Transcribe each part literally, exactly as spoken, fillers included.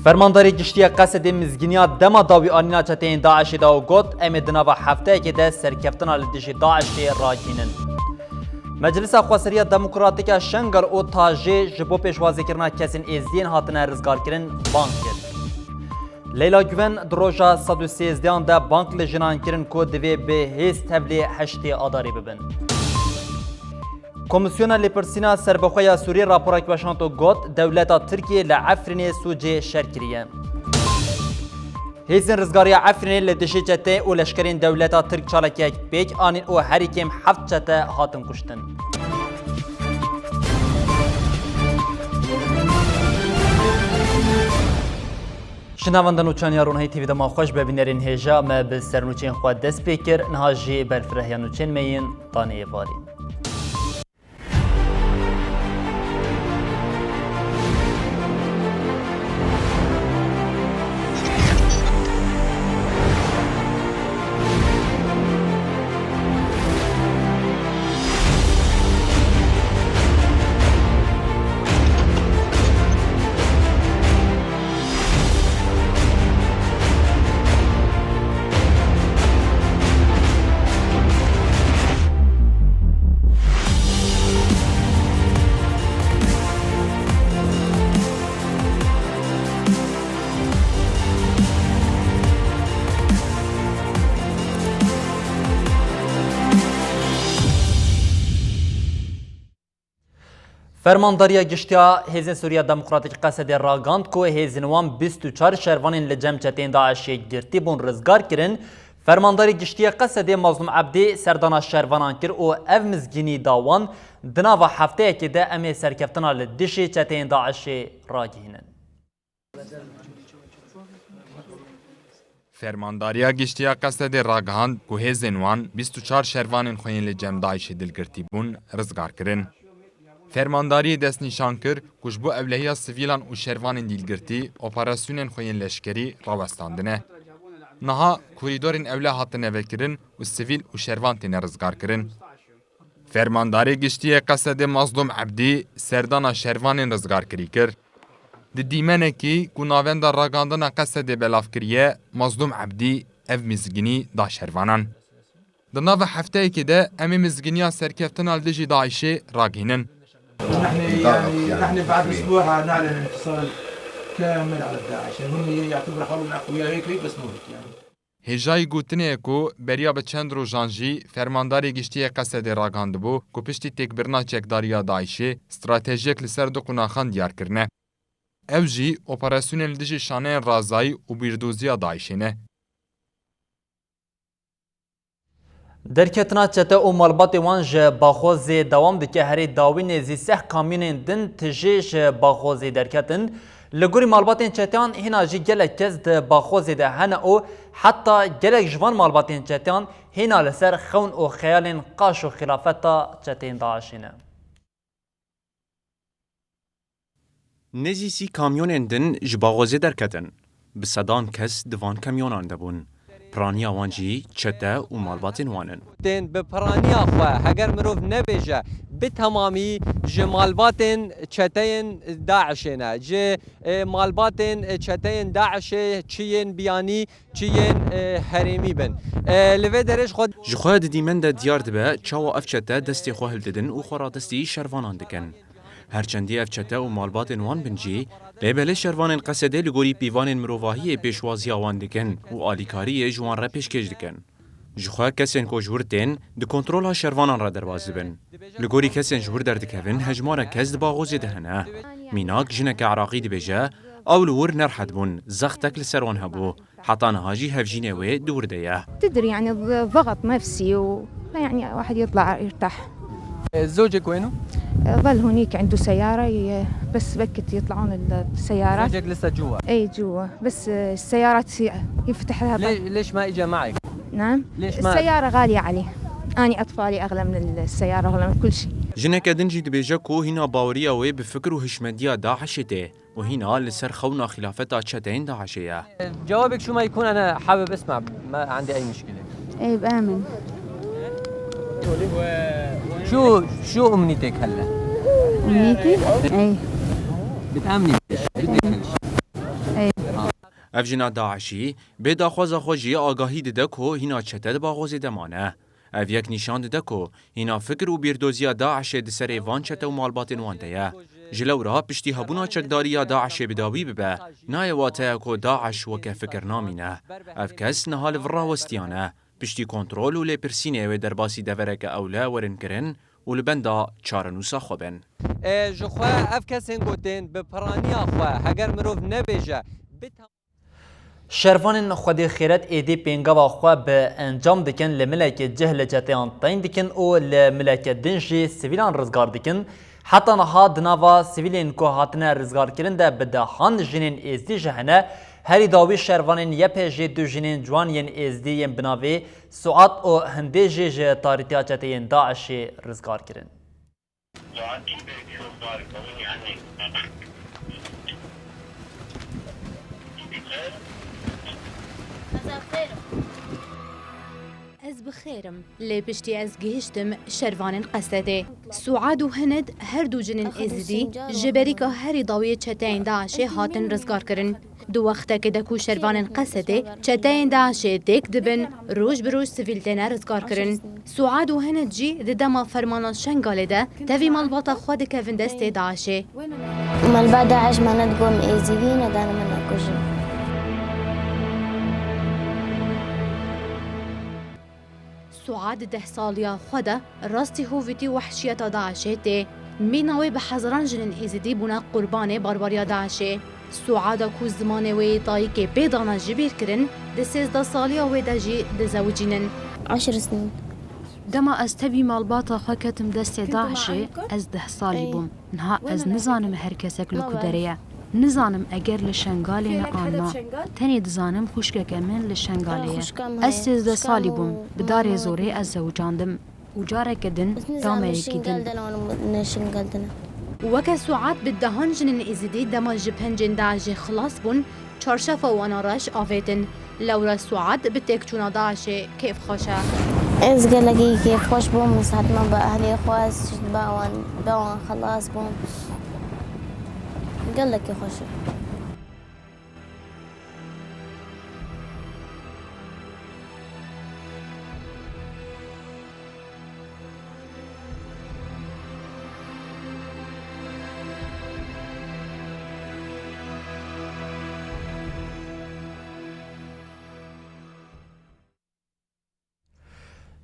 Fermandarê Giştî yê Qesedê mizgîniya dema dawî anîna çeteyên DAIŞê da û got, em ê di nava hefteyekê de serkeftina li dijî DAIŞê ragihînin. Meclisa Xweseriya Demokratîk a Şengal û tajê ji bo pêşwazîkirina kesên êzdiyên hatine rizgarkirin bang kir. Leyla Guven di roja sed û sêzdehan de bang li jinan kirin ku divê bi hêz tevlî heştê Adarê bibin. Komîsyona Lêpirsîna Serbixwe ya Sûriyê raporek weşand û got, dewleta Tirkiyê li Efrînê sûcê şer kiriye. Hêzên Rizgariya Efrînê li dijî çeteyên û leşkerên dewleta Tirk çalakiyek pêk anîn û herî kêm heft çete hatin kuştin. Şinavenda nûçan ya Ronahî T V dema xweş be, bînerên hêja me bi sernûçeyên xwe dest pê kir. Niha jî berfireh ya nûçeyên me yên danê êvarî. Fermandariya Giştî ya Hêzên Sûriya Demokratîk Qesedê ragihand ku hêzên wan bîst û çar şervanên li cem çeteyên DAIŞê girtî bûn rizgar kirin. Fermandarê Giştî yê Qesedê Mazlûm Ebdî serdana şervanan kir û ev mizgînî da wan, di nava hefteyekê de em ê serkeftina li dijî çeteyên DAIŞê ragihînin. Fermandariya Giştî ya Qesedê ragihand ku hêzên wan bîst û çar şervanên xwe yên li cem DAIŞê dilgirtî bûn, rizgar kirin. Fermandariyê destnîşan kir ku ji bo ewlehiya sivîlan û şervanên dîlgirtî operasyonên xwe yên leşkerî rawestandine. Niha korîdorên ewle hatine vekirin û sivîl û şervan têne rizgarkirin. Fermandarê Giştî yê Qesedê Mazlûm Ebdî serdana şervanên rizgarkirî kir. Di dîmenekî ku navenda ragihandina Qesedê belav kiriye, Mazlûm Ebdî ev mizgînî da şervanan. Di nava hefteyekê de em ê mizgîniya serkeftina li dijî DAIŞê ragihînin. نحن يعني، نحن بعد أسبوع نعلن انتصار كامل على الداعش، يعني هم يعتبروا حالهم أقوياء هيك هيك، بس مو هيك يعني. Hêjayî gotinê ye ku beriya bi çend rojan jî Fermandarê Giştî yê Qesedê ragihandibû ku piştî têkbirina çekdariya DAIŞê stratejiyek li ser du qunaxan diyar kirine. Ew jî operasyonên li dijî şaneyên razayî û bîrdoziya DAIŞê ne. Derketina çete û malbatê wan ji Baxozê dewam dike. Herî dawî nêzî seh kamyonên din tijî ji Baxozê derketin. Li gorî malbatên çeteyan hîna jî gelek kes di Baxozê de hene û heta gelek ji van malbatên çeteyan hîna li ser xewn û xeyalên qaş û xilafeta çeteyên DAIŞê ne. Nêzî sî kamyonên din ji Baxozê derketin. Bi sedan kes di van kamyonan de bûn. Piraniya wan jî çete û malbatên wan in. Tên bi piraniya xwe, heger mirov nebêje bi temamî ji malbatên çeteyên DAIŞê ne. Ji, e, malbatên çeteyên DAIŞê çi yên biyanî, çi yên, e, herêmî bin. E, li vê derê ji xwe Ji xwe di dîmen de diyar dibe çawa ev çete destê xwe hildidin û xwe radestî şervanan dikin. Her çendî ev çete û malbatên wan bin jî, lê belê şervanên Qesedê li gorî pîvanên mirovahiyê pêşwaziya wan dikin û alîkariyê ji wan re pêşkêş dikin. Ji xwe kesên ku ji wir tên, di kontrola şervanan re derbas dibin. Li gorî kesên ji wir derdikevin, hejmarek kes di Baxozê de hene. Mînak, jineke Iraqî dibêje, ew li wir nerehet bûn, zextek li ser wan hebû. Heta niha jî hevjînê wê di wir de ye. تدري يعني ضغط نفسي و يعني واحد يطلع يرتاح. زوجك وينه؟ ظل هنيك عنده سيارة، ي-، بس وقت يطلعون السيارات. زوجك لسه جوا؟ إي، جوا، بس السيارات ي-، ينفتح لها باب. ليش، ليش ما إجا معك؟ نعم؟ ليش ما السيارة غالية عليه. أني أطفالي أغلى من السيارة، أغلى من كل شيء. Jineke din jî dibêje ku hîna baweriya wê bi fikir û hişmendiya DAIŞê tê. û hîna li ser xewna xilafeta çeteyên DAIŞê ye. جوابك شو ما يكون، أنا حابب أسمع، ما عندي أي مشكلة. إيه، بآمن. شو، شو أمنيتك هلأ؟ أمنيتي؟ إيه. بتآمني بإيش؟ بدك كل شيء. إيه، Ev jina DAIŞî bê daxwaza xwe jî agahî dide ku hîna çete di baxozê de mane. Ev yek nîşan dide ku hîna fikir û bîrdoziya DAIŞê di serê van çete û malbatên wan de ye. Ji lewra piştî hebûna çekdariya DAIŞê bi dawî bibe, nayê wateya ku DAIŞ weke fikir namîne. Ev kes niha li vir rawestiyane. Piştî kontrol û lêpirsînê wê derbasî devereke ewle werin kirin û li benda çarenûsa xwe bin. E, ji xwe ev kesên gotin bi piraniya xwe, heger mirov nebêje, bi Şervanên Xwedê Xêret êdî pêngava xwe bi encam dikin, li milekê cih li çeteyan teyn dikin û li mileke din jî sivîlan rizgar dikin. Heta niha di nava sivîlên ku hatine rizgarkirin de bi dehan jinên êzdî jî hene. Herî dawî şervanên Y P J du jinên ciwan yên êzdî yên bi navê Suad û Hindê jî ji tarîtiya çeteyên DAIŞê rizgar kirin. Ez bi xêr im, lê piştî ez gihiştim şervanên Qesedê. Suad û Hinid, her du jinên Êzidî, ji berîka herî dawiyê çeteyên DAIŞê hatin rizgarkirin. Di wextekê de ku şervanên Qesedê çeteyên DAIŞê têk dibin, roj bi roj sivîl têne rizgarkirin. Suad û Hinid jî di dema fermana Şengalê de tevî malbata xwe dikevin destê DAIŞê. Malbat DAIŞ me nedigot em êzidî ne, dane min nekujin. Suad di deh saliya xwe de rastî hovîtî wehşiyeta DAIŞê tê. Mîna wê bi hezaran jinên Êzidî bûne qurbanê barbariya DAIŞê. Suada ku zimanê wê yê dayikê pê dane ji bîr kirin, di sêzdeh saliya wê de jî dizewicînin. عشر سنين. Dema ez tevî malbata xwe ketim destê DAIŞê, ez deh salî bûm. Niha ez nizanim her kesek li ku derê ye. Nizanim eger li Şengalê ne an na. Tenê dizanim xwişkeke min li Şengalê ye. Ez sêzdeh salî bûm. Bi darê zorê ez zewicandim. Û careke din da me yekî din. Weke Suad bi dehan jinên Êzidî dema ji pencên DAIŞê xilas bûn, çarşafa wana reş avêtin. Lewra Suad bi têkçûna DAIŞê kêfxweş e. Ez gelekî kêfxweş bûm, ez hatime bi ehlê xwe, ez ba wan, ba wan xelas bûm. Gelekî xweş e.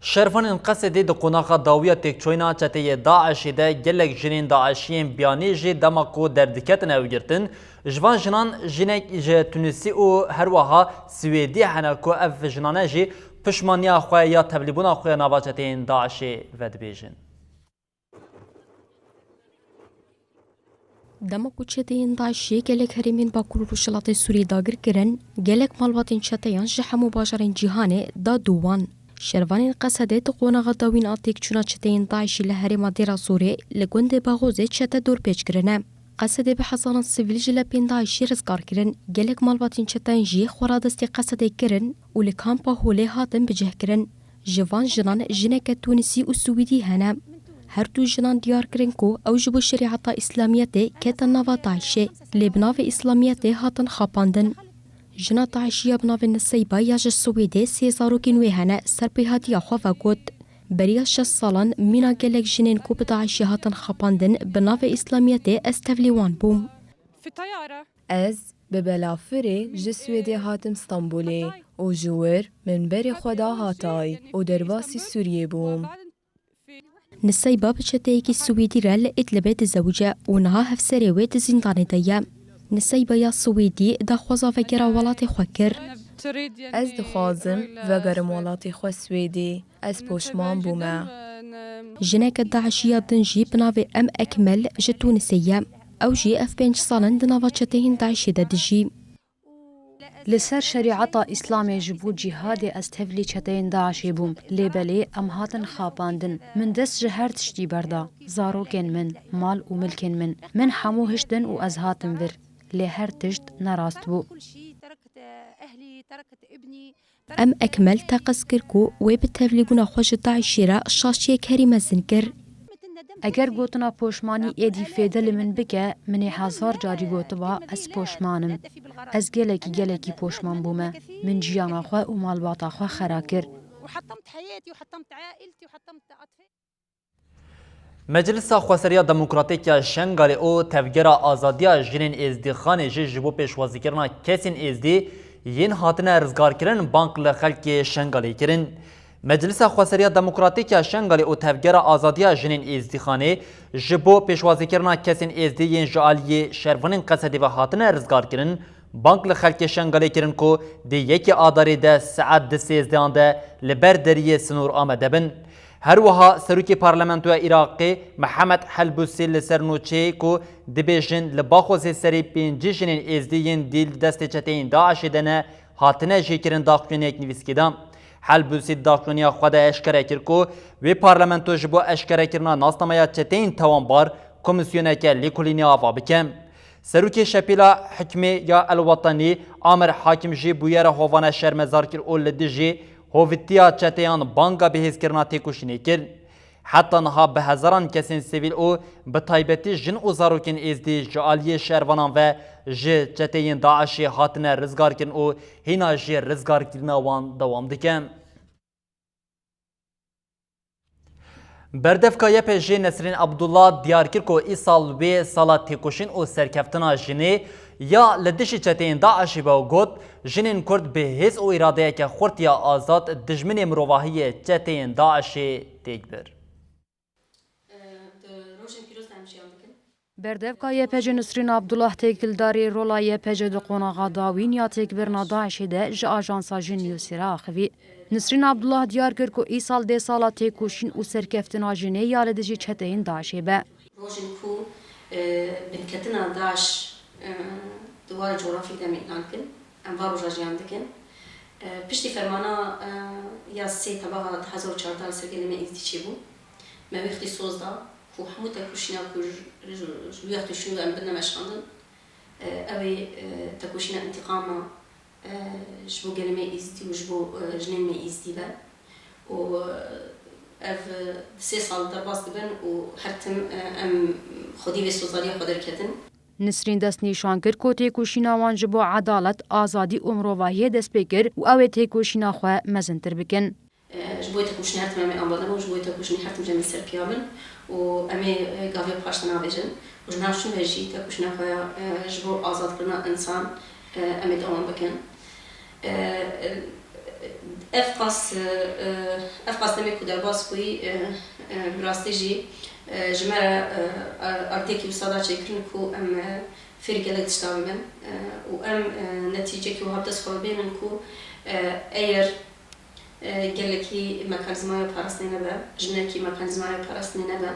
Şervanên Qesedê di qonaxa dawiya têkçoyîna çeteyê DAIŞê de gelek jinên DAIŞiyên biyanî jî dema ku derdiketin ew girtin, ji van jinan jinek ji Tunîsî û herweha Swêdî hene ku ev jinane jî pişmaniya xwe ya tevlîbûna xwe ya nava çeteyên DAIŞê vedibêjin. Dema ku çeteyên DAIŞê gelek herêmên Bakur û Rojhilatê Sûriyê dagir kirin, gelek malbatên çeteyan ji hemû bajarên cîhanê da dû wan. Şervanên Qesedê di qonaxa dawîn a têkçûna çeteyên DAIŞê li herêma Dêra Zorê li gundê Baxozê çete dorpêç kirine. Qesedê bi hezaran sivîl ji lepên DAIŞê rizgar kirin. Gelek malbatên çeteyan jî xwe radestî Qesedê kirin û li kampa Holê hatin bicihkirin. Ji van jinan jineke Tunîsî û Swîdî hene. Her du jinan diyar kirin ku ew ji bo şerîeta Îslamiyetê ketin nava DAIŞê, lê bi navê Îslamiyetê hatin xapandin. Jina DAIŞiya bi navê Niseyba ya ji Swêdê sê zarokên wê hene, ser pêhatiya xwe vegot, beriya şeş salan mîna gelek jinên ku bi DAIŞê hatin xapandin bi navê Îslamiyetê ez tevlî wan bûm. Ez bi belafirê ji Swêdê hatim Stenbolê û ji wir min berê xwe da Hatay û derbasî Sûriyê bûm. Niseyba bi çeteyekî Swêdî re li Idlibê dizewice û niha hevserê wê di zîndanê de ye. Niseyba ya Swêdî daxwaza vegera welatê xwe kir. Ez dixwazim vegerim welatê xwe Swêdê. Ez poşman bûme. Jineke DAIŞiya din jî bi navê Em Ekmel ji Tunisê ye. Ew jî ev pênc sal in di nava çeteyên DAIŞê de dijî. Li ser şerîeta Îslamê ji bo cîhadê ez tevlî çeteyên DAIŞê bûm, lê belê em hatin xapandin. Min dest ji her tiştî berda. Zarokên min, mal û milkên min. Min hemû hiştin û ez hatim vir. Lê her tişt nerast bû. Em Ekmel teqez kir ku wê bi tevlîbûna xwe ji DAIŞê re şaşiyek herî mezin kir. Eger gotina poşmanî êdî fêde li min bike, min ê hezar carî gotiba, ez poşman im. Ez gelekî, gelekî poşman bûme. Min jiyana xwe û malbata xwe xera kir. Meclisa Xweseriya Demokratîk ya Şengalê û Tevgera Azadiya Jinên Êzdîxanê jî ji bo pêşwazîkirina kesên êzdî yên hatine rizgarkirin bang li xelkê Şengalê kirin. Meclisa Xweseriya Demokratîk ya Şengalê û Tevgera Azadiya Jinên Êzdîxanê ji bo pêşwazîkirina kesên êzdî yên ji aliyê şervanên Qesedê ve hatine rizgarkirin, bang li xelkê Şengalê kirin ku di yekê Adarê de saet di sêzdehan de li ber deriyê sinor amade bin. Her wiha Serokê Parlamentoya Iraqê Mihemed Helbûsî li ser nûçeyê ku dibêjin li Baxozê serî pêncî jinên êzdî yên dîl di destê çeteyên DAIŞê de ne, hatine jêkirin daxuyaniyek nivîskî da. Helbûsî di daxuyaniya xwe de eşkere kir ku wê parlamento ji bo eşkerekirina nasnameya çeteyên tawanbar komîsyoneke lêkolînê ava bike. Serokê Şepêla Hikmê ya El Wetenî Amir Hakim jî bûyera hovane şermezar kir û li dijî hovitiya çeteyan banga bihêzkirina têkoşînê kir. Heta niha bi hezaran kesên sivîl û bi taybetî jin û zarokên êzdî ji aliyê şervanan ve ji çeteyên DAIŞê hatine rizgarkirin û hîna jî rizgarkirina wan dewam dike. Berdevka Y P G Nesrîn Abdullah diyar kir ku îsal wê sala têkoşîn û serkeftina jinê ya li dijî çeteyên DAIŞê be û got, jinên Kurd bi hêz û îradeyeke xurt ya azad dijminê mirovahiyê çeteyên DAIŞê têk bir. Berdevka Y P G Nisrîn Abdullah têkildarî rola Y P G di qonaxa dawîn ya têkbirina DAIŞê de ji ajansa Jin Newsê re axivî. Nisrîn Abdullah diyar kir ku îsal dê sala têkoşîn û serkeftina jinê ya li dijî çeteyên DAIŞê be. Rojên ku binketina DAIŞ di warê cografîk de me îlan kirin, em va roja jiyan dikin. Piştî fermana ya sê tebaxa du hezar û çardeh li ser gelê me Êzidî çêbû, me wê wextî soz da ku hemû tekoşîna ku ji wî wextê şûn ve em bidine meşandin, ew ê tekoşîna întîqama ji bo gelê me Êzidî û ji bo jinên me Êzidî be û ev di sê sal derbas dibin û her tim em xwedî vê sozariya xwe derketin. Nisrîn destnîşan kir ku têkoşîna wan ji bo edalet, azadî û mirovahiyê dest pê kir û ew ê têkoşîna xwe mezintir bikin. Ji bo tekoşînê her tim em ê amade bin û ji bo tekoşînê her tim jî em ê serpiya bin û em ê gavê paş de navêjin û ji nav şûn ve jî tekoşîna xwe ya ji bo azadkirina însan em ê dewam bikin. Ev qas ev qas demê ku derbas bûyî bi rastî jî ji me re erdekî wisa da çêkirin ku em fêrî gelek tişta bibin û em netîcekî wiha bi dest xwe bibênin ku eyer gelekî mekanîzmaya parastinê nebe, jinekî mekanîzmaya parastinê nebe,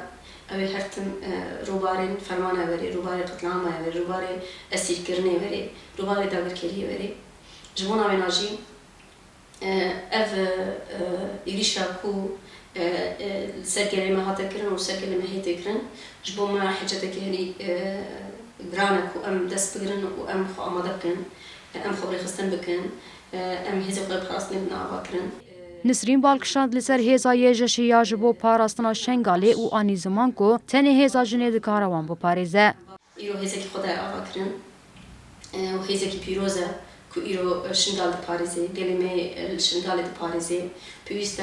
ew ê her tim rûbarên fermana werê, rûbarê qetlama werê, rûbarê esîrkirinê werê, rûbarê dagirkeriyê werê. Ji bona wêna jî ev êrîşa ku li ser gelê me hate kirin û li ser gelê me hê tê kirin, ji bo me hecetekî herî giran e ku em dest bigirin û em xwe amade bikin, em xwe bi rêxistin bikin, em hêzê xwe parastinê bidin avakirin. Nisrîn bal kişand li ser hêza YJŞ'ê ya ji bo parastina Şengalê û anî ziman ku tenê hêza jinê dikare wan biparêze. Îro hêzekî xwe daye avakirin û hêzekî pîroz e ku îro Şingal diparêzê, gelê me li Şingalê diparêzê. Pêwîst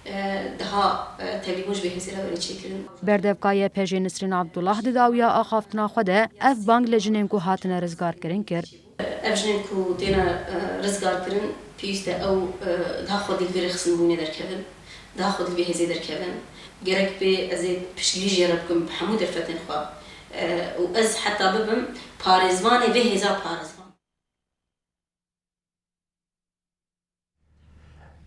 e daha tevlîbûn ji vê hêzê re were çêkirin. Berdevka YPJ'ê Nisrîn Abdullah di dawiya axaftina xwe de ev bang li jinên ku hatine rizgarkirin kir. Ev jinên ku têne rizgarkirin pêwîst e ew daha xwedî li vê rêxistinbûnê derkevin, daha xwedî li vê hêzê derkevin. Gerek bê ez ê piştgirî jê re bikim bi hemû derfetên xwe û ez heta bibim parêzvanê vê hêza parêzvan.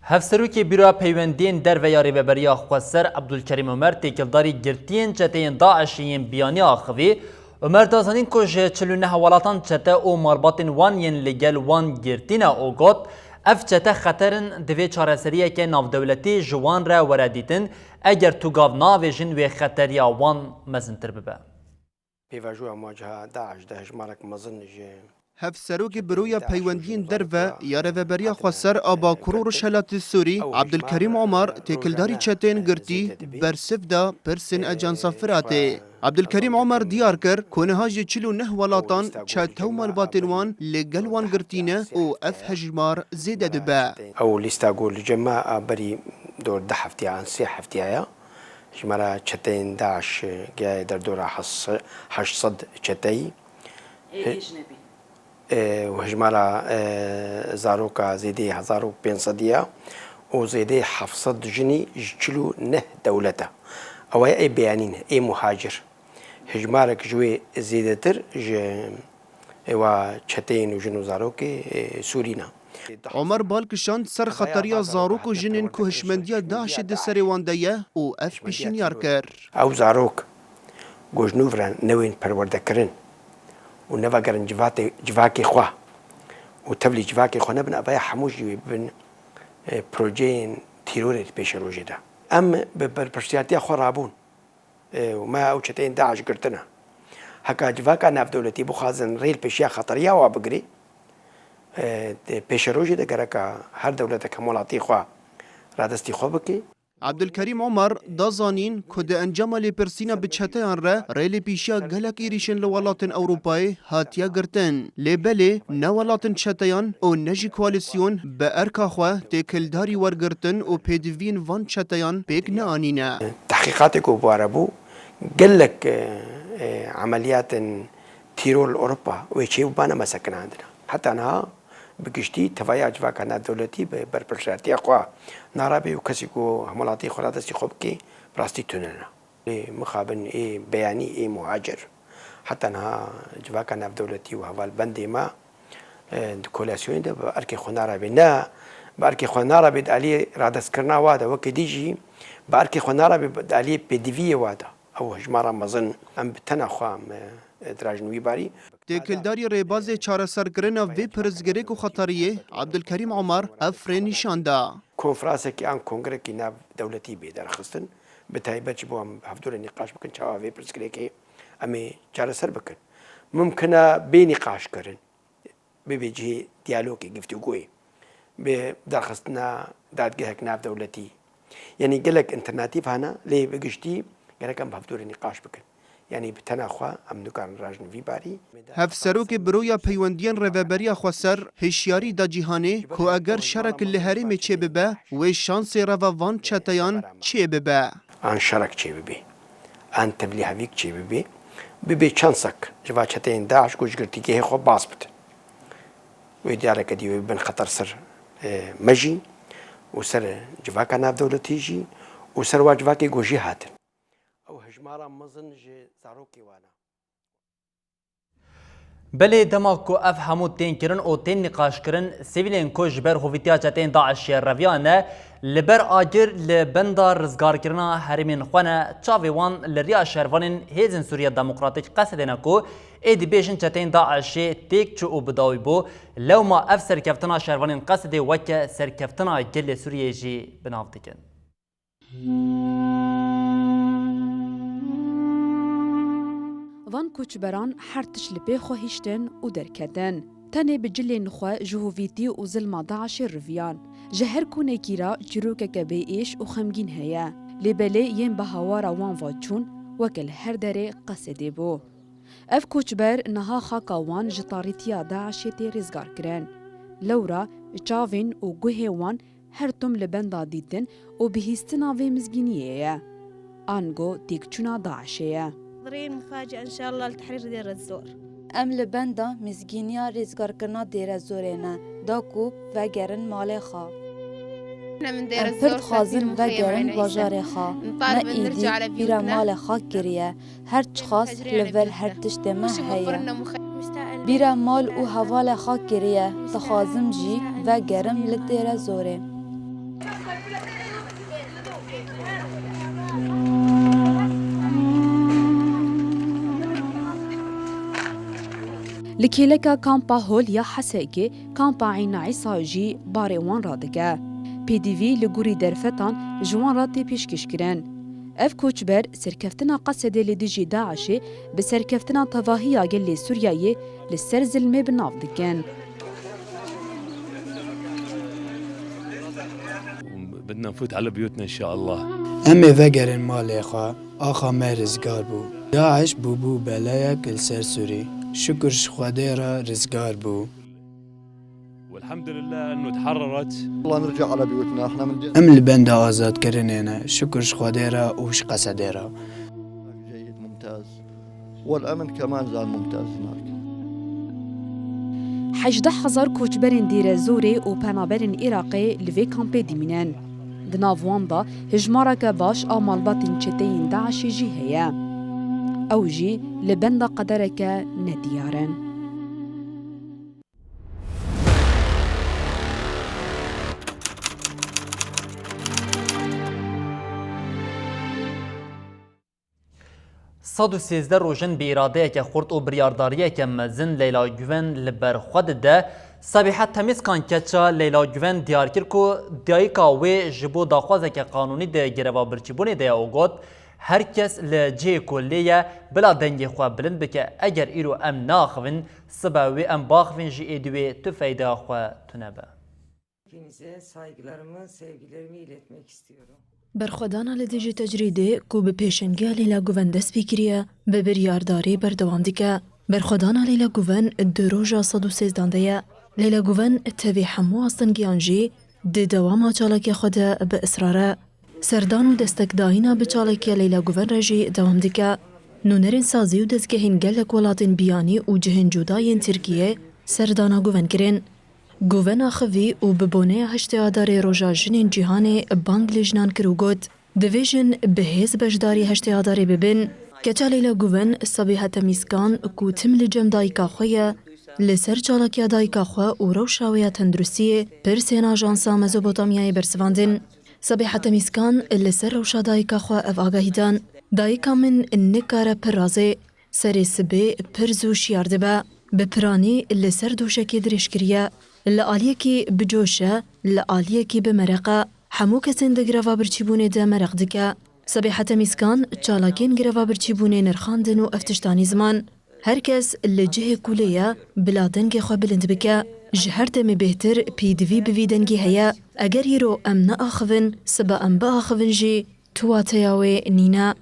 Hevserokê Bîroya Peywendiyên Derve ya Rêveberiya Xweser Ebdulkerîm Omer têkildarî girtiyên çeteyên DAIŞ'ê yên biyanî axivî. Omer da zanîn ku ji çil û neh welatan çete û malbatên wan yên li gel wan girtî ne û got, ev çete xeter in, divê çareseriyeke navdewletî ji wan re were dîtin, eger tu gav navêjin wê xeteriya wan mezintir bibe. Pêvajoya muwaciha DAIŞ de hejmarek mezin ji Hevserokê Büroya Peywendiyên Derve ya Rêveberiya Xweser a Bakur û Rojhilatê Sûrî, Abdulkerîm Omar, têkildarî çeteyên girtî bersiv da pirsên Ajansa Firatê. Abdulkerîm Omar diyar kir ku niha ji çil û neh welatan çete û malbatên wan li gel wan girtî ne û ev hejmar zêde dibe. Ew lîsta ku li cem me a berî dor du heftiya an sê heftiya ye. Ji me re çeteyên DAIŞ, e, gihayê derdora heşt sed çeteyî. Ê, ê ji nebî. E, û hejmara, e, zaroka zêdeyî hezar û pênc sedî ya û zêdeyî heft sed jinî ji çil û neh dewlet e. Ew ê beyanî ne, ê muhacir. Hejmarek ji wê zêdetir ji êwa çeteyên û jin û zarokê, e, Sûrî ne. Omer bal kişand ser xeteriya zarok û jinên ku hişmendiya DAIŞê di serê wan de ye û ev pêşniyar kir. Ew zarok ku ji nû ve re newên perwerdekirin û nevegerin civatê-, civakê xwe û tevlî civakê xwe nebin, ev ya hemû jî wê bibin, e, projeyên tîrorê di pêşerojê de. Em bi berpirsiyartiya xwe rabûn. E, û me ew çeteyên DAIŞ girtine. Heka civaka navdewletî bixwazin rê li pêşiya xeteriya wa bigirê, e, di pêşerojê de gereka her dewletek hemwelatî xwe radestî xwe bike. Abdulkerîm Omar da zanîn ku di encama lêpirsîna bi çeteyan re rê li pêşiya gelek êrîşên li welatên Ewropayê hatiye girtin. Lê belê ne welatên çeteyan û ne jî koalîsyon bi erka xwe têkildarî wergirtin û pêdiviyên van çeteyan pêk neanîne. Tehqîqatê ku bi we re bû, gelek, e, e, emeliyatên tîror li Ewropa wê çêbûbane me sekinandine. Heta niha bi giştî tevahiya civaka navdewletî bi berpirsiyartiya xwe narabe û kesî ku hemwelatî xwe radestî xwe bike, bi rastî tune ne. Ê mixabin, ê beyanî, ê muhacir. Heta niha civaka navdewletî û hevalbendê me, e, di koalîsyonê de bi erkê xwe narabe. Ne bi erkê xwe narabe di aliyê radestkirina wa de, weke dî jî bi erkê xwe narabe di aliyê pêdiviyê wa de. Ew hejmara mezin em bi tena xwe em, e, dirajin wî barî. Têkildarî rêbazê çareserkirina vê pirsgirêk û xeteriyê Abdulkerîm Omar ev rê nîşan da. Konferansekî an kongrekî navdewletî bê derxistin, bi taybet ji bo em hevdû re nîqaş bikin çawa vê pirsgirêkê em ê çareser bikin. Mimkin e bê nîqaşkirin, bibe cihê diyalogê, giftûgoyê, bi derxistina dadgehek navdewletî. Yanî gelek alternatîf hene, lê bi giştî gerek em bi hevdû re nîqaş bikin. Yanî bi tena xwe em nikarin rajin vî barî. Hevserokê Büroya Peywendiyên Rêveberiya Xweser hişyarî da cîhanê ku eger şerek li herêmê çêbibe, wê şansê reva van çeteyan çêbibe. An şerek çêbibe, an tevlîhevîk çêbibe, bibe çansek ji va çeteyên DAIŞ ku ji girtîgehê xwe baz bidin. Wê diyareke dî wê bibin xeter ser, e, me jî û ser civaka navdewletî jî û ser wa civakê ku jê hatin. Ew hejmara mezin ji zarokê wan e. Belê dema ku ev hemû tên kirin û tên nîqaşkirin, sivîlên ku ji ber hovîtiya çeteyên DAIŞê reviyane, li ber agir li benda rizgarkirina herêmên xwe ne, çavê wan li riya şervanên Hêzên Sûriya Demokratîk Qesedê ne ku ê dibêjin çeteyên DAIŞê têk çû û bi dawî bû, lewma ev serkeftina şervanên Qesedê weke serkeftina gelê Sûriyeyê jî bi nav dikin. Van koçberan her tişt li pê xwe hiştin û derketin. Tenê bi cilên xwe ji hovîtî û zilma DAIŞê riviyan. Ji her konekî re çîrokeke bêêş û xemgîn heye. Lê belê yên bi hawara wan ve çûn, weke li her derê Qesedê bû. Ev koçber niha xaka wan ji tarîtiya DAIŞê tê rêzgarkirin. Lewra çavên û guhê wan her tim li benda dîtin û bihîstina vê mizgîniyê ye. Ango têkçûna DAIŞê ye. حاضرين مفاجأة إن شاء الله لتحرير دير الزور. Em li benda mizgîniya rêzgarkirina Dêrezorê ne, da ku vegerin malê xwe. Em pir dixwazin vegerin bajarê xwe. Me êdî bîra malê xwe kiriye. Her çiqas li vir her tiştê me heye. Bîra mal û hevalê xwe kiriye. Dixwazim jî vegerim li Dêrezorê. Li kêleka kampa Hol ya Hesekê, kampa Eyna Îsa jî barê wan radike. Pêdivî li gorî derfetan ji wan re tê pêşkêşkirin. Ev koçber serkeftina Qesedê li dijî DAIŞê bi serkeftina tevahiya gelê Sûriyeyê li ser zilmê bi nav dikin. بدنا نفوت على بيوتنا إن شاء الله. Em ê vegerin malê xwe, axa me rizgar bû. DAIŞ bûbû beleyek li ser Sûrî. Şukir ji Xwedê re rizgar bû. والحمد لله إنه تحررت. والله نرجع على بيوتنا، احنا من جد. Em li benda azadkirinê ne, şukir ji Xwedê re û ji Qesedê re. جيد، ممتاز. والأمن كمان زال ممتاز هناك. Hejdeh hezar koçberên Dêrezorê û penaberên Iraqê li vê kampê dimînin. Di nav wan de hijmareke baş a malbatên çeteyên DAIŞê jî heye. Ew jî li benda qedereke nediyar in. Sed û sêzdeh roj in bi îradeyeke xurt û biryardariyeke mezin Leyla Guven li ber xwe dide. Sabiha Temîskan keça Leyla Guven diyar kir ku dayika wê ji bo daxwazeke qanûnî di greva birçîbûnê de ye û got, her kes li cihê ku lê ye bila dengê xwe bilind bike, eger îro em neaxivin, sibe wê em biaxivin jî êdî wê tu feydeya xwe tune be. Hepinize saygılarımı, sevgilerimi iletmek istiyorum. Berxwedana li dijî tecrîdê ku bi pêşengiya Leyla Guven dest pê kiriye, bi biryardarî berdewam dike. Berxwedana Leyla Guven di roja sed û sêzdan de ye. Leyla Guven tevî hemû astengiyan jî di dewama çalakiya xwe de bi israr e. Serdan û destekdayîna bi çalakiya Leyla Guven re jî dewam dike. Nûnerên sazî û dezgehên gelek welatên biyanî û cihên cuda yên Tirkiyê serdana Guven kirin. Guven axivî û bi boneya heştê Adarê Roja Jinên Cîhanê bang li jinan kir û got, divê jin bi hêz beşdarî heştê Adarê bibin. Keça Leyla Guven, Sabiha Temîskan, ku tim li cem dayika xwe ye, li ser çalakiya dayika xwe û rewşa wê ya tenduristiyê pirsên ajansa Mezopotamyayê bersivandin. Sabiha Temîskan li ser rewşa dayika xwe ev agahî dan, dayika min nikare pir razê, serê sibê pir zû şiyar dibe. Bi piranî li ser doşekê dirêj kiriye. Li aliyekî bi coş e, li aliyekî bi mereq e. Hemû kesên di greva birçîbûnê de mereq dike. Sabiha Temîskan çalakên greva birçîbûnê nirxandin û ev tişt anî ziman. Her kes li cihê ku lê ye bila dengê xwe bilind bike. Ji her demê bêhtir pêdivî bi vî dengî heye. Eger îro em neaxivin, sibe em biaxivin jî tu wateya wê nîne.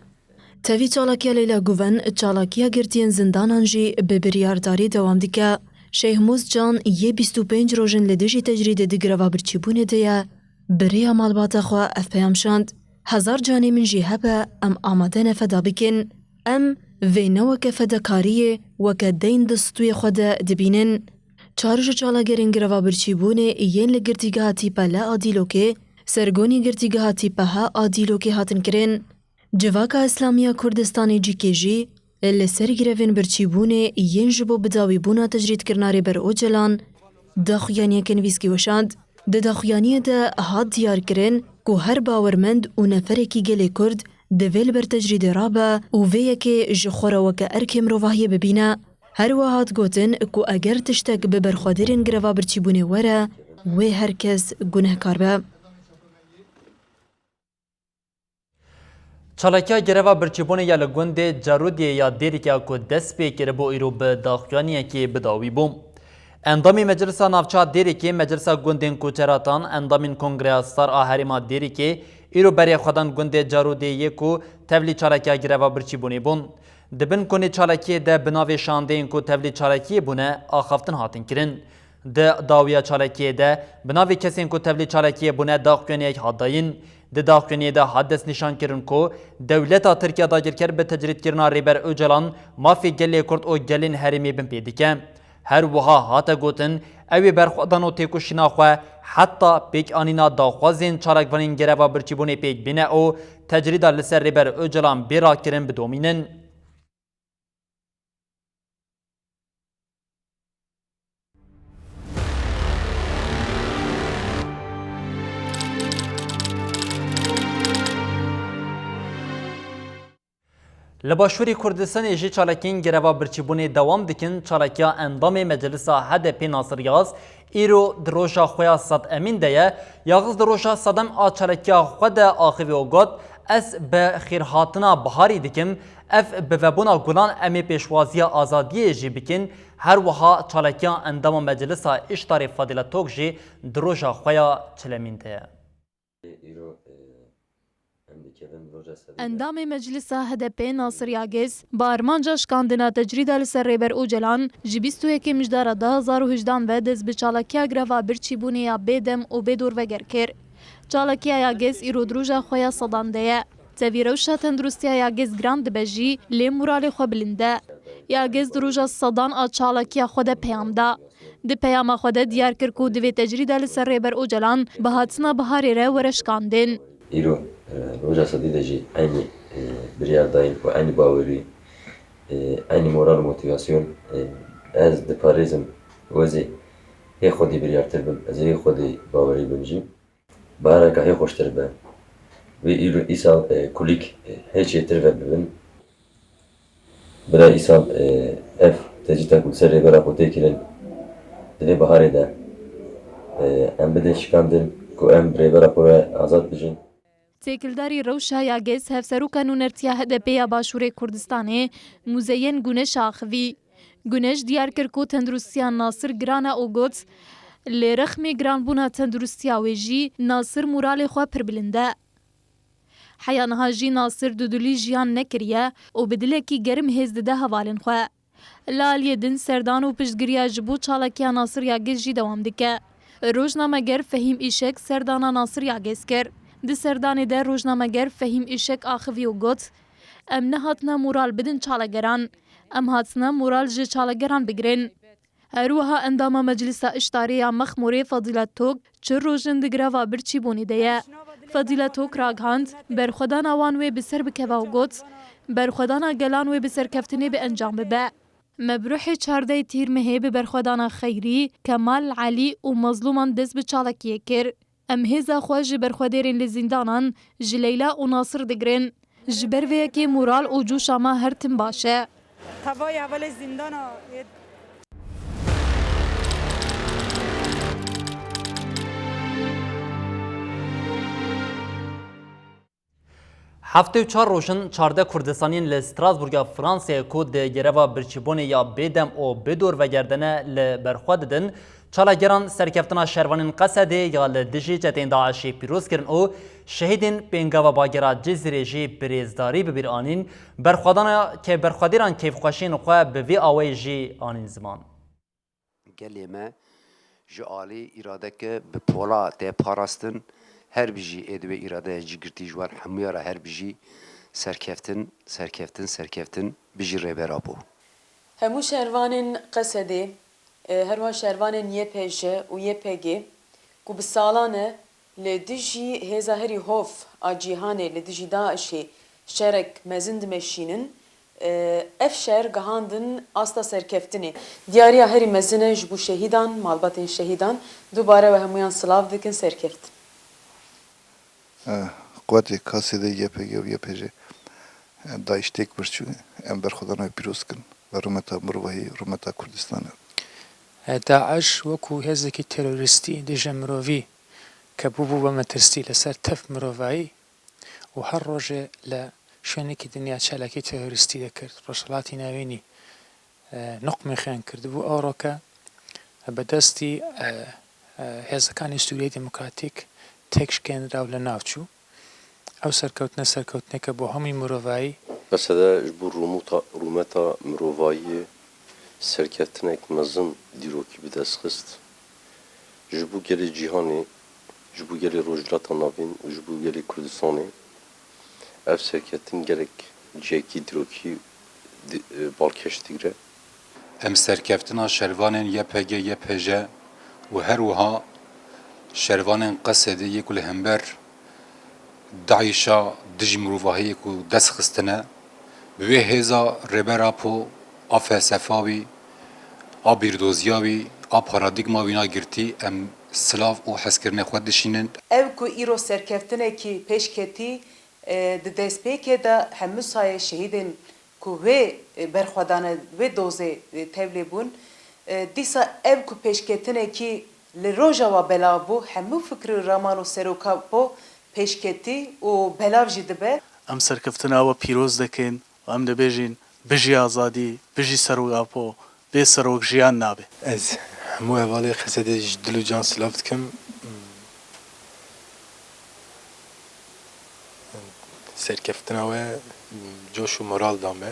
Tevî çalakiya Leyla Guven, çalakiya girtiyên zindanan jî bi biryardarî dewam dike. Şeyh Mûz Can yê bîst û pênc roj in li dijî tecrîdê di greva birçîbûnê de ye, bi rêya malbata xwe ev peyam şand. Hezar canê min jî hebe, em amade ne feda bikin. Em vê ne weke fedakariyê, weke deyn di stûyê xwe de dibînin. Çar ji çalagerên greva birçîbûnê yên li Girtîgeha Tîpele a Dîlokê, sergonî Girtîgeha Tîpeha a Dîlokê hatin kirin. Civaka Îslamî ya Kurdistanê cîkê jî li ser grevên birçîbûnê yên ji bo bidawîbûna tecrîdkirina Rêber Ocalan daxuyaniyeke nivîskî weşand. Di daxuyaniyê de hat diyarkirin ku her bawermend û neferekî gelê Kurd divê li ber tecrîdê rabe û vê yekê ji xwe re weke erkê mirovahiyê bibîne. Her wiha hat gotin ku eger tiştek bi berxwedêrên greva birçîbûnê were, wê her kes gunehkar be. Çalakiya greva birçîbûnê ya li gundê Carûdiyê ya Dêrikê ya ku dest pê kiribû, îro bi daxuyaniyekê bi dawî bû. Endamê Meclisa Navça Dêrikê, Meclisa Gundên Koçeratan, endamên Kongreya Star a Herêma Dêrikê, îro berê xwe dan gundê Carûdiyê yê ku tevlî çalakiya greva birçîbûnê bûn. Di bin konê çalakiyê de bi navê şandeyên ku tevlî çalakiyê bûne, axaftin hatin kirin. Di dawiya çalakiyê de bi navê kesên ku tevlî çalakiyê bûne daxuyaniyek hat dayîn. Di daxuyaniyê de hat destnîşankirin ku dewleta Tirk ya dagirker bi tecrîdkirina Rêber Ocalan mafê gelê Kurd û gelên herêmê bin pê dike. Her wiha hate gotin, ew ê berxwedan û têkoşîna xwe heta pêkanîna daxwazên çalakvanên greva birçîbûnê pêk bîne û tecrîda li ser Rêber Ocalan bê rakirin bidomînin. Li Başûrê Kurdistanê jî çalakiyên greva birçîbûnê dewam dikin. Çalakiya endamê Meclisa H D P Nasir Yaz îro di roja xwe ya sed emîn de ye. Yaz di roja sedem a çalakiya xwe de axivî û got, Ez bi xêrhatina biharî dikim. Ev bi vebûna gulan em ê pêşwaziya azadiyê jî bikin. Her wiha çalakiya endama Meclisa Îştarê Fadîlet Tok jî di roja xwe ya çilemîn de ye. Îro, e, em dikevin roja sedî de. Endamê Meclisa H D P Nasir Yagez, bi armanca şikandina tecrîda li ser Rêber Ocalan, ji bîst û yekê Mijdara du hezar û hejdan ve dest bi çalakiya greva birçîbûnê ya bêdem û bêdorveger kir. Çalakiya Yagez îro di roja xwe ya sedan de ye. Tevî rewşa tenduristiya Yagez giran dibe jî, lê moralê xwe bilind e. Yagez di roja sedan a çalakiya xwe de peyam da. Di peyama xwe de diyar kir ku divê tecrîda li ser Rêber Ocalan bi hatina biharê re were şikandin. Îro, e, roja sedî de jî eynî, e, biryar dayîn û eynî bawerî, e, eynî moral û motivasyon, e, ez diparêzim wezî hê xwedî biryartir bim, ez ê hê xwedî bawerî bim jî. Bahareka hê xweştir be. Wê îro, îsal, e, kulîk, e, hê çêtir ve bibin. Bila îsal, e, ev tecrîta ku li ser Rêbera xwe tê kirin, di vê biharê de, e, em bidin şikandin ku em Rêbera xwe re azad bijin. Têkildarî rewşa Yagez hevseroka nûnertiya H D P ya Başûrê Kurdistanê Muzeyyen Guneş axivî. Guneş diyar kir ku tenduristiya Nasir giran e û got, li rexmê giranbûna tenduristiya wê jî Nasir moralê xwe pir bilind e. Heya niha jî Nasir dudilî jiyan nekiriye û bi dilekî germ hêz dide hevalên xwe. Li aliyê din serdan û piştgiriya ji bo çalakiya Nasir Yagez jî dewam dike. Rojnameger Fehîm Îşek serdana Nasir Yagez kir. Di serdanê de rojnameger Fehîm Îşek axivî û got, Em nehatine moral bidin çalakgeran. Em hatine moral ji çalakgeran bigirin. Her wiha endama Meclisa Îştarê ya Mexmûrê Fadîlet Tok çil roj in di greva birçîbûnê de ye. Fadîlet Tok ragihand, berxwedana wan wê bi ser bikeve û got, Berxwedana gelan wê bi serkeftinê bi encam bibe. Me bi ruhê çardeh Tîrmehê bi berxwedana Xeyrî, Kemal, Elî û Mezlûman dest bi çalakiyê kir. Em hêza xwe ji berxwedêrên li zîndanan, ji Leyla û Nasir digirin. Ji ber vê yekê moral û coşa me her tim baş e. Tevayê hevalê zîndana yê. Heftê û çar roj in çardeh Kurdistaniyên li Strasbourga Fransayê ku di greva birçîbûnê ya bêdem û bêdor vegerdine li ber xwe didin, çalageran serkeftina şervanên Qesedê ya li dijî çeteyên DAIŞê pîroz kirin û şehîdên pêngava bagera Cizîrê jî bi rêzdarî bi bîr anîn, berxwedana ke-, berxwedêran kêfxweşiyên xwe bi vî awayî jî anîn ziman. Gelê me ji alî îradeke bi pola tê parastin, her bijî ê divê îradeya cîgirtî ji wan hemûya re her bijî serkeftin, serkeftin, serkeftin, bijî Rêber Apo. Hemû şervanên Qesedê, e, herwiha şervanên Y P J û Y P G ku bi salan e li dijî hêza herî hov a cîhanê, li dijî DAIŞê şerek mezin dimeşînin, e, ev şer gihandin asta serkeftinê. Diyariya herî mezin e ji bo şehîdan, malbatên şehîdan. Dubare we hemûyan silav dikin, serkeftin. E, Quwetê Qesedê, Y P G û Y P J, e, DAIŞ têk birçû, em berxwedana wê pîroz kin. Ve rûmeta mirovahî, rûmeta Kurdistanê. E, DAIŞ wekû hêzekî terorîstî dijî mirovî ke bûbû bû metirsî li ser tev mirovahî û her rojê li şwênekî dinya çalakî terorîstî dikir. Rojhilatî Navînî, e, nuqmê xwe kirdibû. Ewroke bi destî, e, e, hêzekanê Sûriyeyê Demokratîk têk şikênra û li nav çû. Ew serkewtine serkewtineke bo hemî mirovayî. Qesede ji bo rûmûta-, rûmeta mirovayiyê serkeftinek mezin dîrokî bi dest xist. Ji bo gelê cîhanê, ji bo gelê Rojhilata Navîn û ji bo gelê Kurdistanê ev serkeftin gelek cihekî dîrokî di-, e, balkêş digre. Em serkeftina şervanên Y P G, Y P J û her wiha şervanên Qesedê yê ku li hember DAIŞa dijî mirovahiyê ku dest xistine, bi wê hêza Rêber Apo, a felsefa wî, a bîrdoziya wî, a paradîgma wî na girtî, em silav û hezkirinê xwe dişînin. Ew ku îro serkeftinekî pêş ketî, e, di destpêkê de hemû sayê şehîdên ku wê, e, berxwedane wê dozê, e, tevlê bûn, e, dîsa ev ku pêşketinekî li Rojava belav bû, hemû fikir û raman û seroka bo pêşketî û belav jî dibe. Em serkeftina we pîroz dikin û em dibêjin, bijî azadî, bijî Serok Apo, bê Serok jiyan nabe. Ez hemû hevalê Xesedê ji dil û can silav dikim. Serkeftina we coş û moral da me.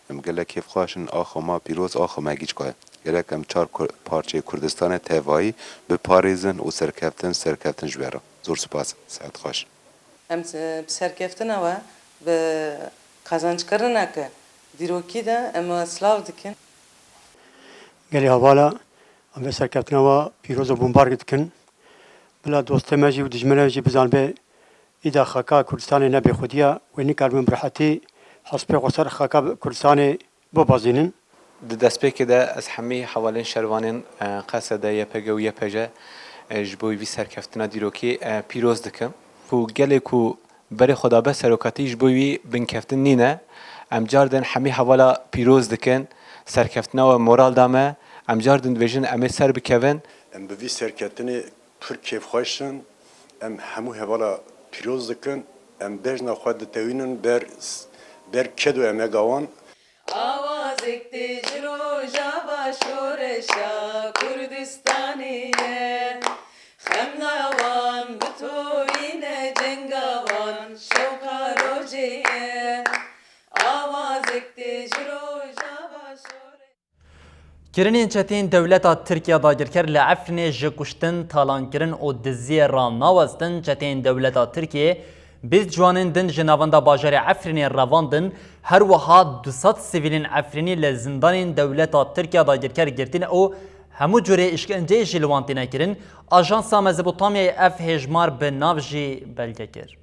Em gelek kêfxweş in, axa me pîroz, axa me gîçka ye. Gerek em çar Kur-, parçeyê Kurdistanê tevayî biparêzin û serkeftin, serkeftin ji we re. Zor spas, sehet xweş. Em, e, bi serkeftina we, bi qezenckirineke dîrokî de em we silav dikin. Gelê hevala, em vê serkeftina we pîroz û bombark dikin. Bila dostê me jî û dijminê jî bizanibê, îda xaka Kurdistanê ne bêxwediya, wê nikaribin bi rehetî hespê xwe ser xaka Kurdistanê bibazînin. Di destpêkê de ez hemî hevalên şervanên, e, Qesede, Y P G û Y P J, e, ji bo vî serkeftina dîrokî, e, pîroz dikim. Ku gelê ku berê xwe dabe serokatî ji bo wî binkeftin nîne. Em cardin hemî hevala pîroz dikin, serkeftina we moral da me. Em cardin dibêjin em ê ser bikevin. Em bi vî serketinê pir kêfxweş in. Em hemû hevala pîroz dikin. Em bejna xwe ditewînin ber, ber ked û emega wan. Awazek tê ji Rojava şoreşa Kurdistanê ye. Xemla wan bi torî ne, cenga wan şewqa rojê ye. Awazek tê ji Rojava şoreşa. Kirinên çeteyên dewleta Tirkiye dagirker li Efrînê ji kuştin, talankirin û diziyê ranawestin. Çeteyên dewleta Tirkiye bîst ciwanên din ji navenda bajarê Efrînê revandin, her wiha du sed sivîlên Efrînî li zindanên dewleta Tirkiye dagirker girtine û hemû cûrê îşkenceyê jî li wan têne kirin. Ajansa Mezopotamyayê ev hêjmar bi nav jî belge kir.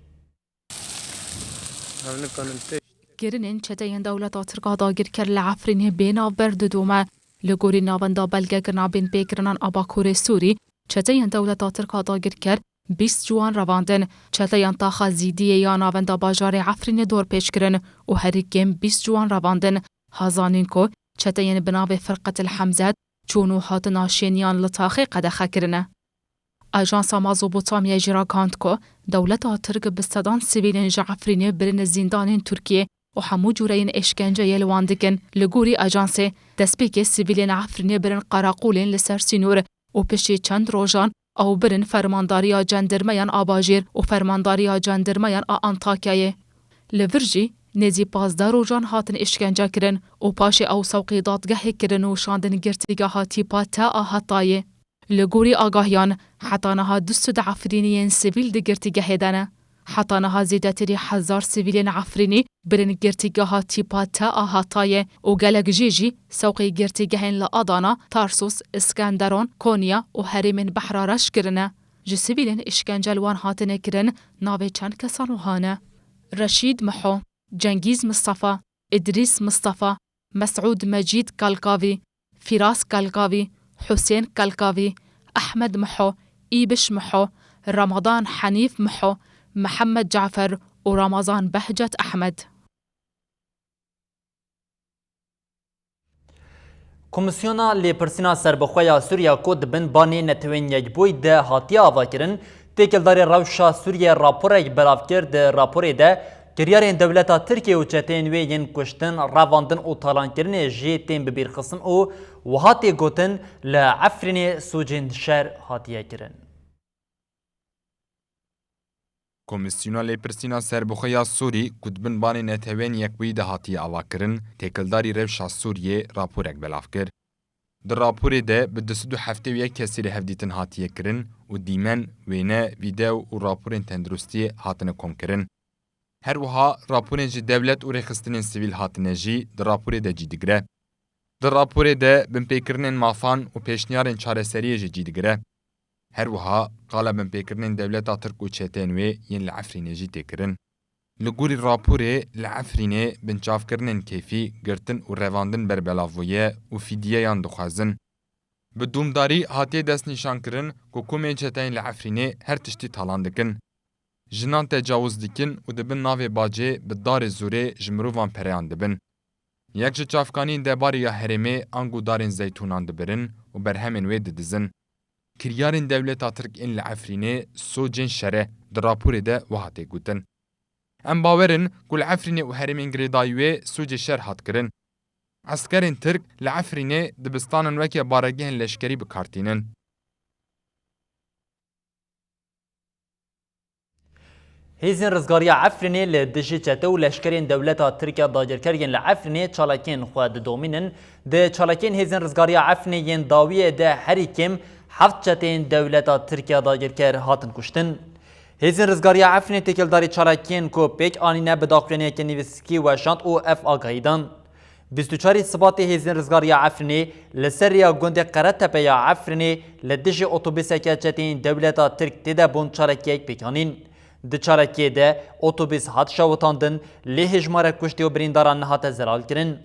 Kirinên çeteyên dewleta Tirk a dagirker li Efrînê bê navber didome. Li gorî navenda belgekirina binpêkirinan a Bakurê Sûrî, çeteyên dewleta Tirk a dagirker bîst ciwan revandin. Çeteyên taxa Zîdiyê ya navenda bajarê Efrînê dorpêç kirin û herî kêm bîst ciwan revandin. Ha zanîn ku çeteyên bi navê Firqetil Hemzet çûn û hatina şêniyan li taxê qedexe kirine. Ajansa Mezopotamyayê jî ragihand ku dewleta Tirk bi sedan sivîlên ji Efrînê birine zîndanên Tirkiyê û hemû cûreyên êşkenceyê li wan dikin. Li gorî ajansê, destpêkê sivîlên Efrînê birin qereqolên li ser sînor û piştî çend rojan ew birin fermandariya cendirmeyan a bajêr û fermandariya cendirmeyan a Antakyayê. Li vir jî nêzî pazdeh rojan hatin îşkence kirin û paşê ew sewqî dadgehê kirin û şandin girtîgeha tîpa T a Hetayê. Li gorî agahiyan, heta niha du sed Efrîniyên sivîl di girtîgehê de ne. Heta niha zêdetirî hezar sivîlên Efrînî birin girtîgeha tîpa T a Hetayê û gelek jê jî sewqî girtîgehên li Adana, Tarsus, Iskenderon, Konya û herêmên Behra Reş kirine. Ji sivîlên îşkence li wan hatine kirin navê çend kesan wiha ne: Reşîd Miho, Cengîz Mistefa, Îdrîs Mistefa, Mesûd Mecîd Kalkavî, Fîras Kalkavî, Husên Kalkavî, Ehmed Miho, Îbiş Miho, Ramadan Henîf Miho, Mihemed Cafer û Ramazan Behcet Ehmed. Komîsyona Lêpirsîna Serbixwe ya Sûriya ku di bin banê Netewên Yekbûyî de hatiye avakirin, têkildarî rewşa Sûriyê raporek belav kir. Di raporê de kiryarên dewleta Tirkiye û çeteyên wê yên kuştin, revandin û talankirinê jî tên bibîrxistin û wiha tê gotin, li Efrînê sûcên şer hatiye kirin. Komîsyona Lêpirsîna Serbixwe ya Sûrî ku di bin banê Netewên Yekbûyî de hatiye avakirin, têkildarî rewşa Sûriyê raporek belav kir. Di raporê de bi du sed û heftê û yek kesî re hevdîtin hatiye kirin û dîmen, wêne, vîdeo û raporên tenduristiyê hatine komkirin. Her wiha raporên ji dewlet û rêxistinên sivîl hatine jî di raporê de cî digire. Di raporê de binpêkirinên mafan û pêşniyarên çareseriyê jî cî digire. Her wiha qala binpêkirinên dewleta Tirk û çeteyên wê yên li Efrînê jî tê kirin. Li gorî raporê, li Efrînê binçavkirinên keyfî, girtin û revandin berbelavbûye û fîdiyeyan dixwazin. Bi domdarî hatiye destnîşankirin ku komên çeteyên li Efrînê her tiştî talan dikin. Jinan tecawiz dikin û dibin navê bacê bi darê zorê ji mirovan pereyan dibin. Yek ji çavkaniyên debarê ya herêmê ango darên zeytûnan dibirin û berhemên wê didizin. kiryarên dewleta Tirk ên li Efrînê socên şer e, di raporê de wiha tê gotin. Em bawer in ku li Efrînê û herêmên girêdayî wê socê şer hat kirin. Eskerên Tirk li Efrînê dibistanan weke baregehên leşkerî bi kar tînin. Hêzên Rizgariya Efrînê li dijî çete û leşkerên dewleta Tirk ya dagirker yên li Efrînê çalakiyên xwe didomînin. Di çalakiyên Hêzên Rizgariya Efrînê yên dawiyê de herî kêm heft çeteyên dewleta Tirk ya dagirker hatin kuştin. Hêzên Rizgariya Efrînê têkildarî çalakiyên ku pêk anîne bi daxuyaniyeke nivîskî weşand û ev agahî dan. Bîst û çarê Sibatê Hêzên Rizgariya Efrînê li ser rêya gundê Qeretepe ya Efrînê li dijî otobuseke çeteyên dewleta Tirk tê de bûn çalakiyek pêk anîn. Di çalakiyê de otobus hat şewitandin, lê hêjmarek kuştî û birîndaran nehate zelalkirin.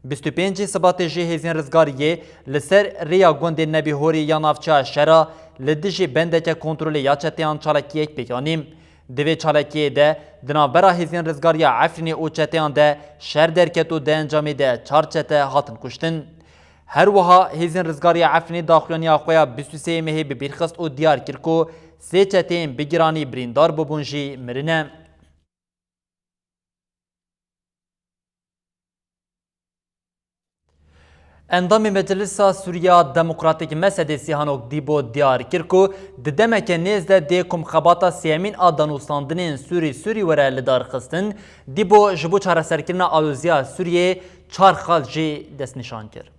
Bîst û pêncê Sibatê jî Hêzên Rizgariyê li ser rêya gundê Nebîhorî ya navçeya Şera li dijî bendeke kontrolê ya çeteyan çalakiyek pêk anî. Di vê çalakiyê de di navbera Hêzên Rizgariya Efrînê û çeteyan de şer derket û di encamê de çar çete hatin kuştin. Her wiha Hêzên Rizgariya Efrînê daxuyaniya xwe ya bîst û sê mehê bi bîr xist û diyar kir ku sê çeteyên bi giranî birîndar bûbûn jî mirine. Endamê Meclisa Sûriya Demokratîk, MSD'ê Sîhanok Dîbo diyar kir ku di demeke nêz de dê komxebata sêyemîn a danûstandinên Sûrî Sûrî were lidarxistin. Dîbo ji bo çareserkirina aloziya Sûriyê çar xal jî destnîşan kir.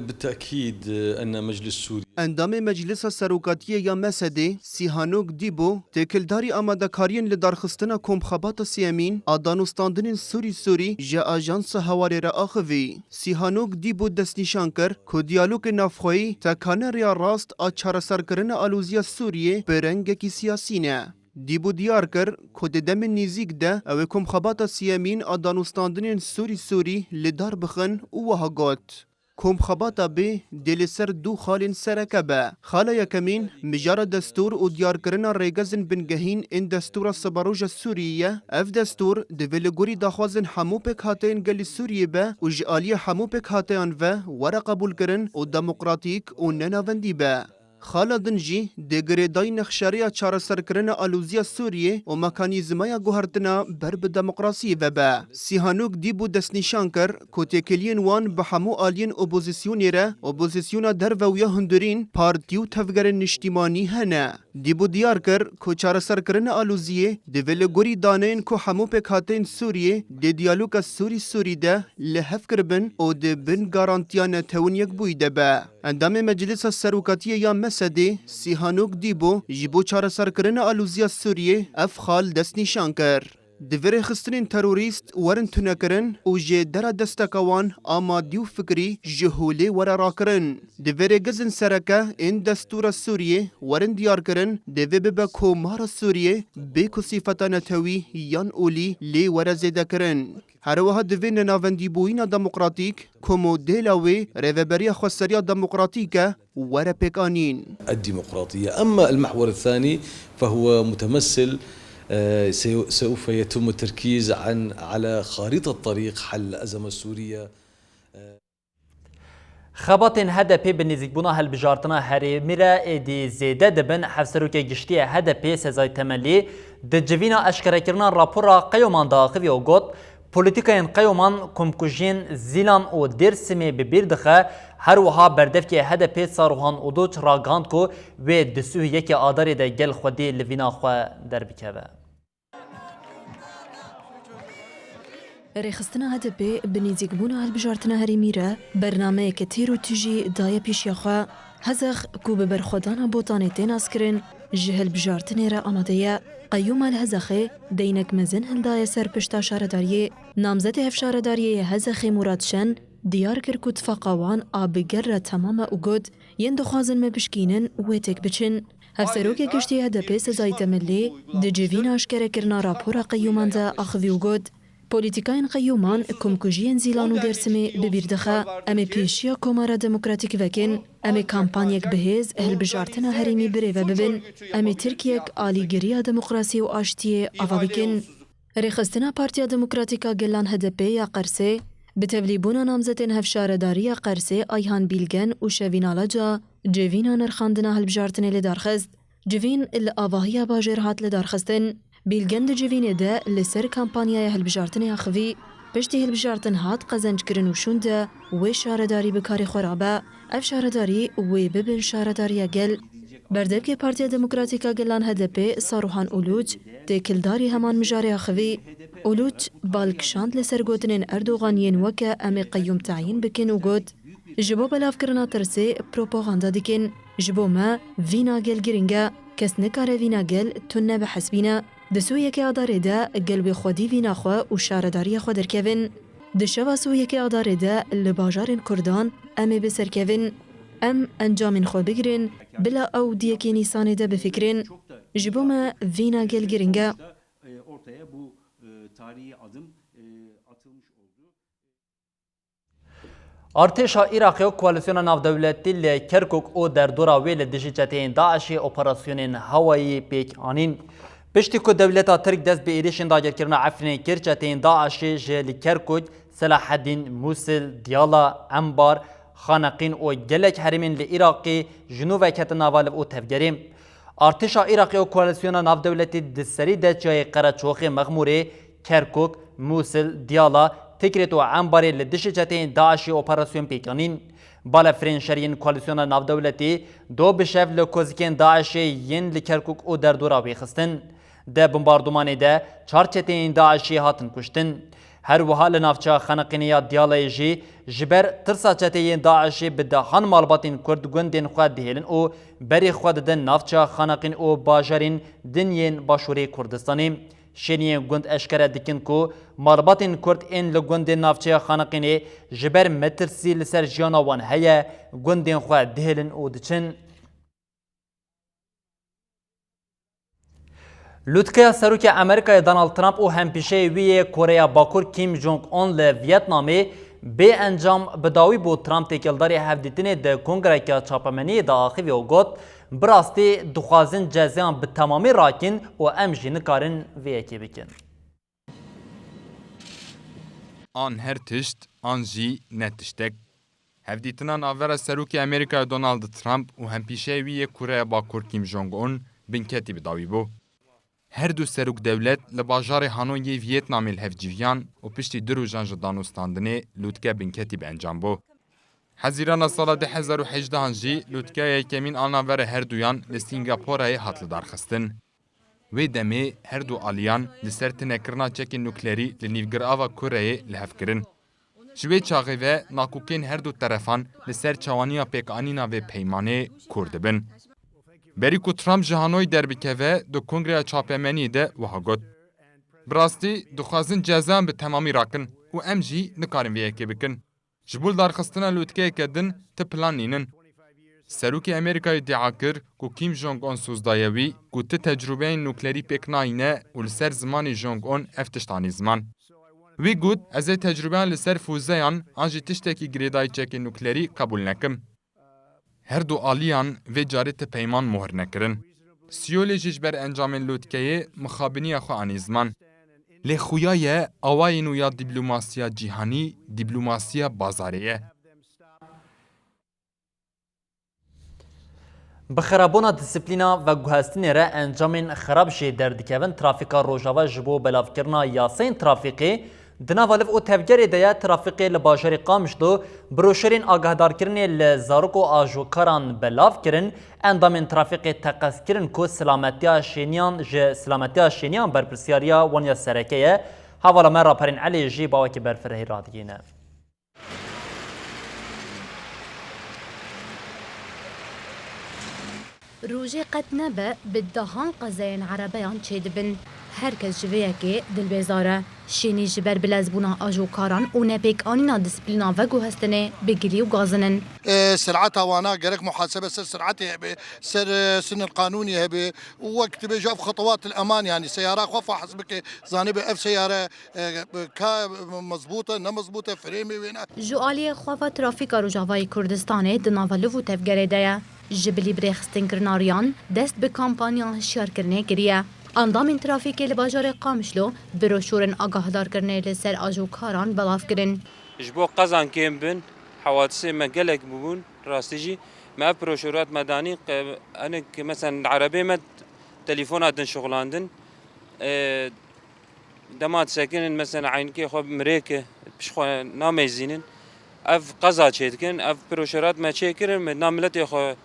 بالتأكيد أن مجلس سوريا Endamê Meclisa Serokatiyê ya MSD'ê Sîhanok Dîbo têkildarî amadekariyên lidarxistina komxebata sêyemîn a danûstandinên Sûrî Sûrî ji Ajansa Hewarê re axivî. Sîhanok Dîbo destnîşan kir ku diyalogê navxweyî tekane rêya rast a çareserkirina aloziya Sûriyê bi rengekî siyasî ne. Dîbo diyar kir ku di demên nêzîk de ew ê komxebata sêyemîn a danûstandinên Sûrî Sûrî li dar bixin û wiha got, Komxebata bê dê li ser du xalên sereke be. Xala yekemîn, mijara destûr û diyarkirina rêgezên bingehîn ên destûra Siberoja Sûriyê ye. Ev destûr divê li gorî daxwazên hemû pêkhateyên gelê Sûriyê be û ji aliyê hemû pêkhateyan ve were qebûlkirin û demokratîk û nenavendî be. Xala din jî dê girêdayî nexşerêya çareserkirina aloziya Sûriyê û mekanîzmaya guhertina ber bi demokrasiyê ve be. Sîhanok Dîbo destnîşan kir ku têkiliyên wan bi hemû aliyên opozisyonê re, opozisyona derve û ya hundirîn, partî û tevgerên niştîmanî hene. Dîbo diyar kir ku çareserkirina aloziyê divê li gorî daneyên ku hemû pêkhateyên Sûriyê dê diyaloga Sûrî-Sûrî de li hev kiribin û di bin garantiya netewên yekbûyî de be. Endamê Meclisa Serokatiyê ya MSD'ê Sîhanok Dîbo ji bo çareserkirina aloziya Sûriyê ev xal destnîşan kir. Divê rêxistinên terorîst werin tunekirin û ji dera desteka wan a madî û fikrî ji holê were rakirin. Divê rêgezên sereke ên destûra Sûriyê werin diyarkirin, divê bibe komara Sûriyê bê ku sîfeta netewî yan olî lê were zêdekirin. Her wiha divê nenavendîbûyîna demokratîk ku modela wê rêveberiya xweseriya demokratîk e were pêkanîn. الديمقراطية. أما المحور الثاني فهو متمثل، آه، سي-، سوف يتم التركيز عن، على خارطة طريق حل الأزمة السورية. Xebatên H D P bi nêzîkbûna hilbijartina herêmî re êdî zêde dibin. Hevserokê Giştî yê H D P Sezai Temelî di civîna eşkerekirina rapora qeyûman de axivî û got, polîtîkayên qeyûman komkujiyên Zîlan û Dêrsimê bi bîr dixe. Her wiha berdevkê H D P Saruhan Uluç ragihand ku wê di sih û yekê Adarê de gel xwedî li vîna xwe derbikeve. Rêxistina H D P bi nêzîkbûna hilbijartina herêmî re bernameyeke têr û tîjî daye pêşiya xwe. Hezex ku bi berxwedana Botanê tê naskirin, ji hilbijartinê re amade ye. Qeyûma li Hezexê deynek mezin hildaye ser pişta şaredariyê. Namzetê hevşaredariyê yê Hezexê Murad Şen diyar kir ku tifaqa wan a bi gel re temam e û got, yên dixwazin me bişkînin wê têk biçin. Hevserokê Giştî H D P Sezai Temelî di civîna eşkerekirina rapora qeyûman de axivî û got, polîtîkayên qeyûman komkujiyên Zîlan û Dêrsimê bi bîr dixe. Em ê pêşiya Komara Demokratîk vekin. Em ê kampanyek bihêz hilbijartina herêmî birêve bibin. Em ê Tirkiyek alîgiriya demokrasiyê û aştiyê ava bikin. Rêxistina Partiya Demokratîk a Gelan H D P ya Qersê bi tevlîbûna namzetên hevşaredariya Qersê Ayhan Bîlgen û Şevîn Alaca Civîna nirxandina hilbijartinê li dar xist. Civîn li avahiya bajêr hat li dar xistin. Bîlgen di civînê de li ser kampanyaya hilbijartinê axivî. Piştî hilbijartin hat qezenckirin û şûnde wê şaredarî bi karê xwe rabe. Ev şaredarî wê bibin şaredariya gel. Berdevkê Partiya Demokratîk a Gelan H D P Saruhan Uluç têkildarî heman mijarê axivî. Uluç bal kişand li ser gotinên Erdogan yên weke em ê qeyûm tayîn bikin û got, ji bo belavkirina tirsê propaganda dikin. Ji bo me vîna gel giring e. Kes nikare vîna gel tune bihesibîne. Di sê û yekê Adarê de gel wê xwedî vîna xwe û şaredariya xwe derkevin. Di şeva sê û yekê Adarê de li bajarên Kurdan em ê bi ser kevin. Em encamên xwe bigirin, bila ew di yekê Nîsanê de bifikirin. Ji bo me vîna gel giring e. Artêşa Iraqê û koalîsyona navdewletî li Kerkûk û derdora wê li dijî çeteyên DAIŞê operasyonên hewayî pêk anîn. Piştî ku dewleta Tirk dest bi êrîşên dagirkirina Efrînê kir, çeteyên DAIŞê ji li Kerkûk, Selaheddîn, Mûsil, Diyala, Enbar, Xaneqîn û gelek herêmên li Iraqê ji nû veketin nava liv û tevgerê. Artêşa Iraqê û koalîsyona navdewletî di serî de çiyayê Qereçoxê, Mexmûrê, Kerkûk, Mûsil, Diyala, Tikrêt û Enbarê li dijî çeteyên DAIŞê operasyon pêk anîn. Balefirên şerî yên koalîsyona navdewletî do bi şev li kozikên DAIŞê yên li Kerkûk û derdora wê xistin. Di bombardumanê de çar çeteyên DAIŞê hatin kuştin. Her wiha li navçeya Xaneqînê ya Diyalayê jî ji ber tirsa çeteyên DAIŞê bi dehan malbatên Kurd gundên xwe dihêlin û berê xwe didin navçeya Xaneqîn û bajarên din yên başûrê Kurdistanê. Şêniyên gund eşkere dikin ku malbatên Kurd ên li gundên navçeya Xaneqînê ji ber metirsî li ser jiyana wan heye, gundên xwe dihêlin û diçin. Lûtkeya Serokê Amerîkayê Donald Trump û hempîşeyê wî yê Koreya Bakur Kim Jong Un li Viyetnamê bê encam bi dawî bû. Trump têkildarî hevdîtinê di kongreke çapemeniyê de axivî û got, bi rastî dixwazin cezeyan bi temamî rakin û em jî nikarin vê yekê bikin. An her tişt, an jî ne tiştek. Hevdîtina navbera Serokê Amerîkayê Donald Trump û hempîşeyê wî yê Koreya Bakur Kim Jong Un binketî bi dawî bû. Her du serok dewlet li bajarê Hanoi yê Viyetnamê li hev civiyan û piştî du rojan ji danûstandinê lûtke binketî bi encam bû. Hezîrana sala du hezar û hejdehan jî lûtkeya yekemîn a navbera her duyan li Sîngaporayê hat lidarxistin. Wê demê her du aliyan li ser tunekirina çekên nuklerî li nîvgirava Koreyê li hev kirin. Ji wê çaxê ve nakokên her du terefan li ser çawaniya pêkanîna vê peymanê kûr dibin. Berî ku Trump ji Hanoi derbikeve, di kongreya çapemeniyê de wiha got, bi rastî dixwazin cezeyan bi temamî rakin û em jî nikarin vê yekê bikin. Ji bo lidarxistina lûtkeyeke din ti plan nînin. Serokê Amerîkayê îdia kir ku Kim Jong Un soz daye wî ku ti tecrûbeyên nuklerî pêk nayîne û li ser zimanê Jong Un ev tişt anî ziman. Wî got, ez ê tecrûbeyan li ser fûzeyan an jî tiştekî girêdayî çekên nuklerî qebûl nekim. Her du aliyan vê carê ti peyman mohr nekirin. Sîyolê jî ji ber encamên lûtkeyê mixabiniya xwe anî ziman. Lê xuya ye awayî nû ya dîplomasiya cîhanî dîplomasiya bazarê ye. Bi xerabûna disiplîna veguhestinê re encamên xerab jî derdikevin. Trafîka Rojava ji bo belavkirina yasayên trafîkê di nava liv û tevgerê de ye. Trafîkê li bajarê Qamişlo broşurên agahdarkirinê li zarok û ajokaran belav kirin. Endamên trafîkê teqez kirin ku silametiya şêniyan ji silametiya şêniyan berpirsyariya wan ya sereke ye. Hevala me Raperên Elê jî bawekî berfirehî radigihîne. Rojê qet nebe bi dehan qezayên erebeyan çêdibin. Her kes ji vê yekê dilbêzar e. Şênî ji ber bilezbûna ajokaran û nepêkanîna disiplîna veguhestinê bi gilî û gazin in. Sireta wana gerek muhasebe ser siretê hebe, ser sinil qanûnî hebe û wek dibêje ev xetewat el eman, yanî seyara xwe fahs bike, zanîbe ev seyare ka mezbût e, ne mezbût e, frêmê wê ne. Ji aliyê xwe ve Trafîka Rojavayê Kurdistanê di nava liv û tevgerê de ye. Ji bilî birêxistinkirina riyan dest bi kampanya hişyarkirinê kiriye. Endamên trafîkê li bajarê Qamişlo broşûrên agahdarkirinê li ser ajokaran belav kirin. Ji bo qezan kêm bin, hewatisê me gelek bûbûn, rastî jî Me ev proje hat me danî, qe-, enik, mesela, erebê me telefona din şixulandin. E, dema disekinin, mesela, eynikê xwe mirêk, pişt xwe nameyzînin. Ev qeza çêdikin, ev proje hat me çêkirin, me na miletê xwe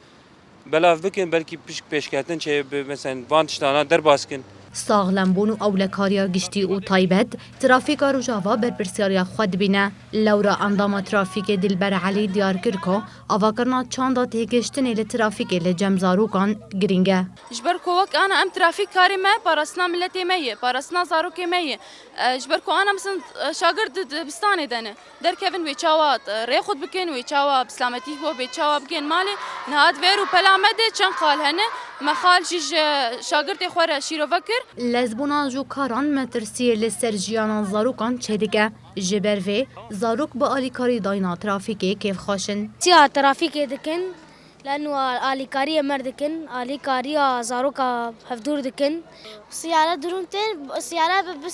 belav bikin, belkî pişk pêşketin çê bi, mesela, van tiştana derbas kin. Saxlembûn û ewlekariya giştî û taybet, trafîka Rojava berpirsyariya xwe dibîne. Lewra endama trafîkê Dilber Elî diyar kir ku avakirina çanda têgihiştinê li trafîkê li cem zarokan girîng e. Ji ber ku wek ana em trafîk karê me parastina miletê me ye, parastina zarokê me ye. E, ji ber ku ana, mesela, e, şagird di, dibistanê de ne. Derkevin wê çawa, e, rê xwe bikin, wê çawa bi silametî bo, wê çawa bigên malê. Niha di vê rûpela me de çend xal hene. Me xal jî ji şagirtê xwe re şîrove kir. Lezbûna jûkaran metirsiyê li ser jiyana zarokan çêdike. Ji ber vê, zarok bi alîkarî dayîna trafîkê kêfxweş in. Tiya trafîkê dikin, leno alîkariyê me dikin, alîkariya zaroka hevdûr dikin. Siyare durum tên, siyare bi, bi,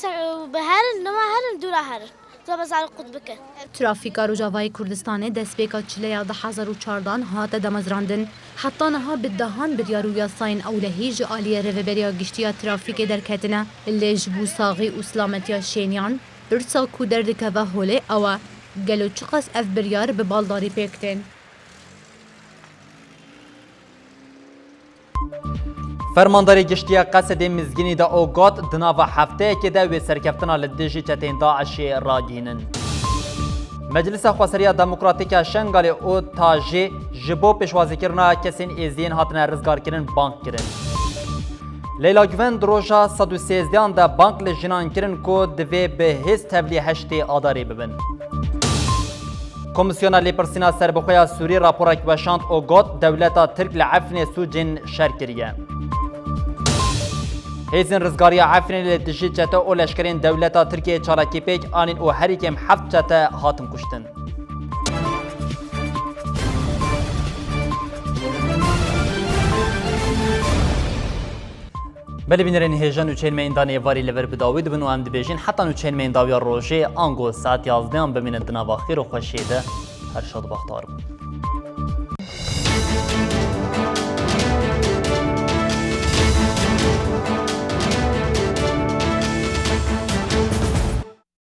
bi herin, nema herin, dûra herin. Zaba zarok qut bikin. Trafîka Rojavayê Kurdistanê destpêka çileya du hezar û çardan hate damezrandin. Heta niha bi dehan biryar û yasayên ewlehî ji aliyê Rêveberiya Giştî ya Trafîkê derketine. Lê ji bo saxî û silametiya şêniyan, pirsa ku derdikeve holê ew e, gelo çiqas ev biryar bi baldarî pêk tên? Fermandarê Giştî ya Qesedê Mizgînî de û got, di nava hefteyekê de wê serkeftina li dijî çeteyên DAIŞê ragihînin. Meclisa Xweseriya Demokratîk ya Şengalê û tajê ji bo pêşwazîkirina kesên êziyên hatine rizgarkirin bang kirin. Leyla Guven di roja sed û sêzdehan de bang li jinan kirin ku divê bi hêz tevlî heştê Adarê bibin. Komîsyona Lêpirsîna Serbixwe ya Sûrî raporek weşand û got, dewleta Tirk li Efrînê sûcên şer kiriye. Hêzên rizgariya Efrînê li dijî çete û leşkerên dewleta Tirkiyeyê çalakî pêk anîn û herî kêm heft çete hatin kuştin. Belê bînerên hêja nûçeyên me ên danê êvarî li vir bi dawî dibin û em dibêjin heta nûçeyên me ên dawiya rojê, ango saet yazdehan bimînin di nava xêr û xweşiyê de. Her şad û bextewar bin.